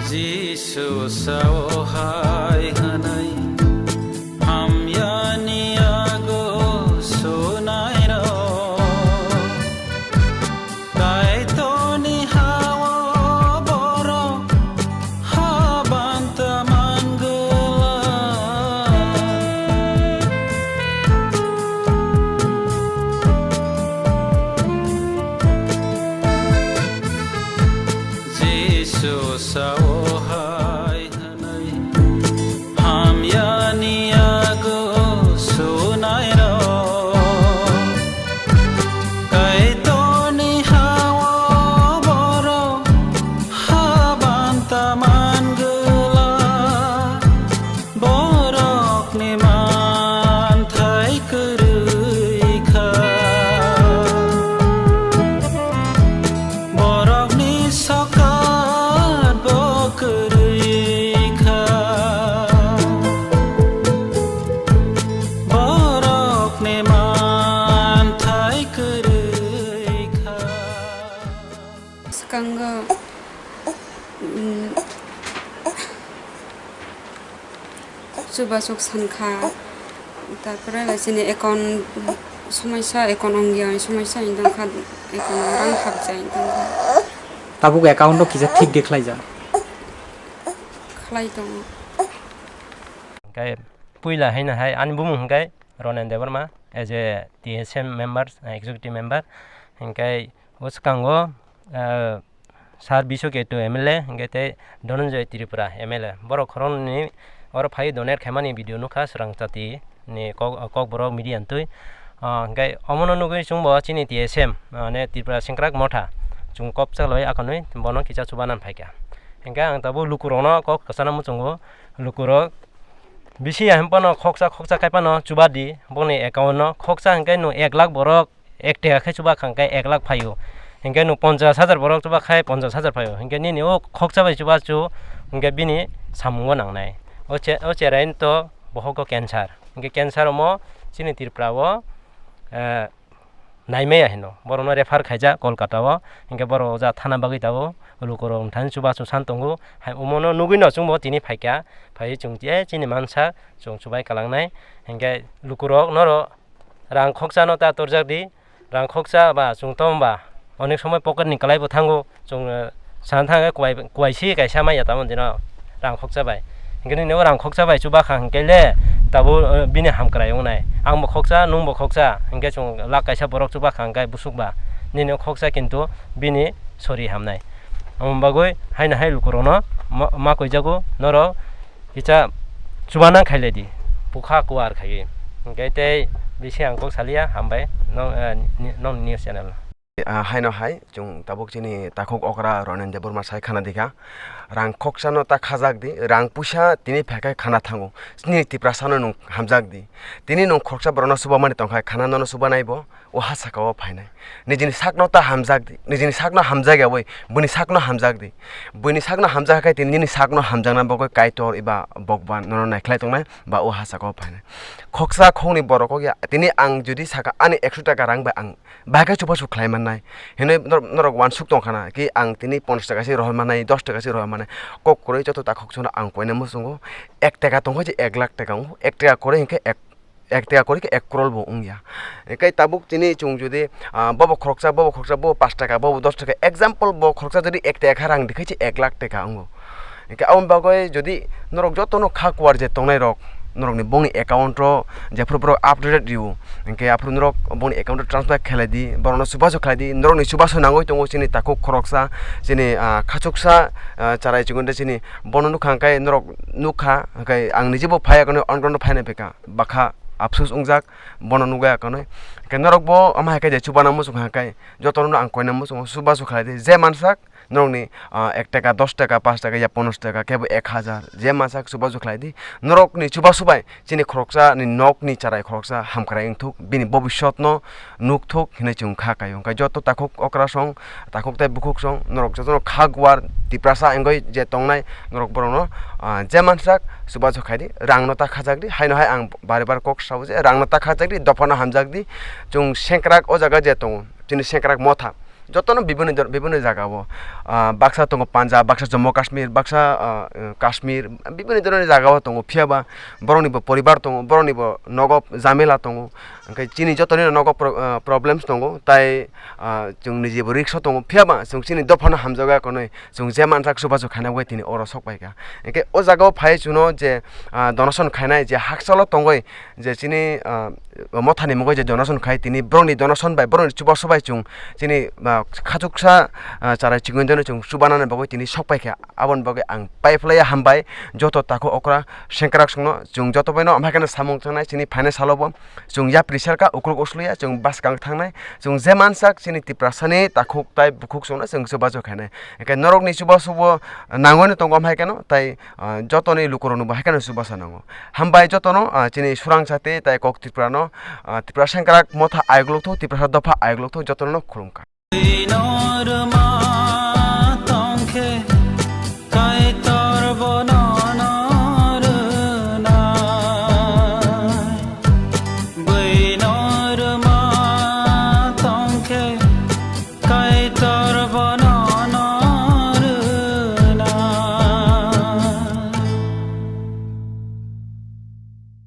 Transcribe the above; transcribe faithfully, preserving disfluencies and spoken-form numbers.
Jisu sao hai hwnwi, hamyani yago sunairok, Kaitorni hao borok habanta mangwla. Jisu sao hai hwnwi, hamyani yago sunairok, Kaitorni hao borok habanta mangwla. Borokni manthai kwrwi kha, borokni sokat bo kwrwi kha, borokni manthai kwrwi kha. Swkango, mm, Chubasuk sankha, tarpore chini account somoisa, account ongya somoisa wng tongkha, account rang hapjai wng tongkha. Tabuk account o kisa thik de khlaijak. Khlai tongo. Hingke puila haino hai ani bumung hingke Ronen Debbarma as a T S M member, executive member. Hingke o swkango, ah, Sir Biswa Ketu M L A, hingke tei Dhananjay Tripura M L A. Borok khoroknwi oro phai donate khaimani video nukha, swrang chati ni kok, kokborok media ntwi. Ah, hingke omono nugwi chwngbo chini T S M, ah, ne Tripura Sengkrak Motha, chwng kop chalwi akonwi bono kisa chubanan phaikha. Hingke ang tabuk lukurokno kok kwchana muchungo, lukurok bisi ya hwnphano khoksa khoksa khai phano chuba di boni account no, khoksa hingke no ek lakh borok ek taka khe chuba kha hingke ek lakh phaio, hingke no ponchas hajar borok chuba khai ponchas hajar phaio, hingke nini o khoksa bai chuba chu hingke bini samungo nangnai. O che-, o cherai to bohogo cancer, hingke cancer omo chini Tripura o, eh, naimaya hino, borokno refer khaijak Kolkata o, hingke borok o ja thana bagwi tabuk lukurok wngthani chubachu san tongo. Hai omono nugwino chwngbo tini phaikha, phaiwi chwng je chini mansa chwng chubai kalangnai, hingke lukurok noro rang khoksa no ta torjak di, rang khoksa ba chwng tong ba onek somoi pocket ni kwlai bo thango. Chwng, eh, sana thangkhe kuwai, kuwaisi kaisa manya tamo dino rang khoksa bai. Hingke nini o rang khoksa bai chuba kha hingke le tabuk, eh, bini hamkrai wngnai. Ang bo khoksa, nwng bo khoksa, hingke chwng lak kaisa borok chuba kha hingke busuk ba. Nini o khoksa kintu bini sori hamnai. Omo bagwi haino hai lukurokno ma, ma koijago norok kisa chubana khailai di. Bukha kuwar khaiwi. Hingke tei bisi ang kok salia, hambai nong, eh, ni, nong news channel. Ah, haino hai, chwng tabuk chini takhuk okra Ronen Debbarma sai khana dikha. Rang khoksa no ta khajak di, rang puisa tini phaikhe khana thango. Chini Tiprasa no nwng hamjak di. Tini nwng khoroksa borok no chuba mani tongkha, khana nono chuba nai bo, o ha saka o phainai. Nijini sak no ta hamjak di, nijini sak no hamjak ya boi, bini sak no hamjak di. Bini sak no hamjak khe tini nini sak no hamjakna bagwi Kaitor eba Bhagwan nono naikhlai tongnai ba o ha saka o phainai. Khoksa khokni borok kok ya, tini ang jodi saka ani ekso taka rang bai ang bahai khe chubachu khlai mannai. Hinwi nor-, norok uansuk tong khana, ki ang tini ponchash taka se rohor mannai, dos taka se rohor mannai. Kok kwrwi joto takhuk chwngno ang koina muchungo, ek taka tongkha je ek lakh taka wngo, ek taka kwrwi hinkhe ek, ek taka kwrwi khe ek crore bo wngya. Hinkhe tabuk tini chwng jodi, ah, bobo khoroksa, bobo khoroksa, bobo panch taka, bobo dos taka, example bo khoroksa jodi ek taka kha rang dikhe je ek lakh taka wngo. Hinkhe aboni bagwi jodi norok jotono kha kuwar je tongnairok, norokni bongni account-o jephru borok updated rw, hinkhe aphuru norok bongni account-o transfer khlai di, borokno chubachu khlai di, norokni chubachu nangwi tongo chini takhuk khoroksa, chini, ah, khachuksa, ah, charai chikon de chini bono nukha, hinkhe norok nukha, hinkhe ang nijebo phai akheno on ground-o phaina phaikha, bakha apsus wngjak bono nugwi akheno, hinkhe norokbo omo hai khe je chubana muchung kha, hinkhe jotono ang koina muchungo chubachu khlai di, je mansak, norokni, ah, ek taka, dos taka, panch taka, ya ponchash taka, kebo ek hajar, je mansak chubachu khlai di. Norokni chubachu bai chini khoroksa ni nokni charai khoroksa hamkrai wngthuk, bini bobiswtno nukthuk hinwi chwng kha kaio. Hinkhe joto takhuk okra song, takhuk tei bukhuk song, norok jotono kha guar Tiprasa wngwi je tongnai, norok borokno, ah, je mansak chubachu khai di, rangno ta khajak di, haino hai ang bari bar kok sao je rangno ta khajak di, dophano hamjak di, chwng sengkrak o jaga je tongo, chini sengkrak motha. Jotono bibini dor-, bibini jagao, ah, baksa tongo Punjab, baksa Jammu Kashmir, baksa, ah, eh, Kashmir, bibini dhoroni jagao tongo, phiyaba boroknibo poribar tongo, boroknibo nogo jamela tongo, hwnkhe chini jotoni nogo pro-, ah, problems tongo, tai, ah, chwng nijebo risk o tongo, phiyaba chwng chini dophano hamjakya konwi, chwng je mansak chubachu khaina bagwi tini oro sok paikha. Hwnkhe o jagao phai chwngno je, ah, donation khainai, je hakchalo tongwi, je chini, ah, mothani mungwi je donation khai, tini borokni donation bai, borokni chubachu bai chwng chini, ah, khachuksa, ah, charai chikon jano chwng chubanani bagwi tini sok paikha. Aboni bagwi ang paiphlaiya hambai joto takhuk okra sengkrak songno, chwng joto baino amhai kheno samung tangnai chini phainai salobo chwng yapri serka ukluk usluya chwng bwskang thangnai, chwng je mansak chini Tiprasani takhuk tai bukhuk songno chwng chubachu khainai. Hwnkhe norokni chubachubo nangwino tongo amhai kheno tai, ah, jotoni lukurokno bo hai kheno chubachu nango. Hambai jotono, ah, chini surang jati tai kok Tripura no, ah, Tripura sengkrak motha ayuk lukthok, Tripura dopha ayuk lukthok, jotono khulumkha.